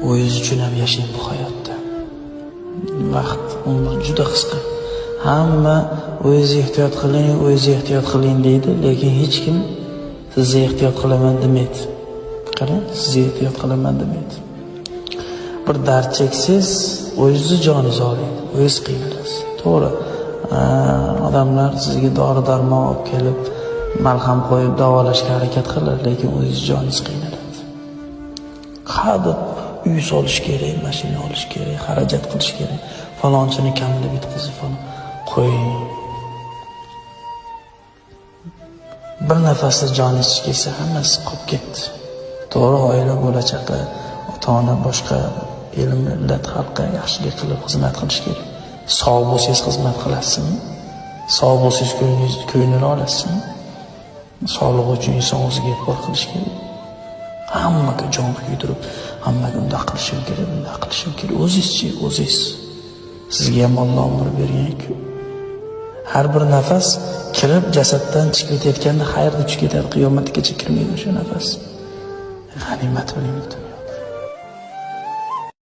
O'zingiz uchun ham yashang bu hayotda. Vaqt, umr juda qisqa. Hamma o'zingiz ehtiyot qiling, o'zingiz ehtiyot qiling deydi, lekin hech kim sizni ehtiyot qilaman demaydi. Qarang, sizni ehtiyot qilaman demaydi. Bir dard cheksangiz, o'zingizni joningiz og'riydi, o'zingiz qiynalasiz. To'g'ri, odamlar sizga dori-darmon olib kelib, malham qo'yib davolashga harakat qiladi, lekin o'zingiz joningiz qiynaladi. Hadeb uy solish kerak, mashina olish kerak, xarajat qilish kerak, falonchini kamida bitqizib falan qo'ying. Bir nafasda joningiz kelsa, hammasi qolib ketdi. To'g'ri, oila, bola chaqa, ota-ona, boshqa el, millat, xalqqa yaxshilik qilib xizmat qilish kerak. Sog' bo'lsangiz xizmat qilasizmi? Sog' bo'lsangiz ko'nglini olasizmi? Sog'liq uchun inson o'ziga e'tibor qilish kerak. Hammaga jon kuydirib, hammaga undoq qilishim kerak, bundoq qilishim kerak. O'zingizchi, o'zingiz. Sizga ham Alloh umr bergan-ku. Har bir nafas kirib jasaddan chiqib ketayotganda xayrda tushib ketadi, qiyomatgacha kirmaydi o'sha nafas. G'animat biling bu dunyo.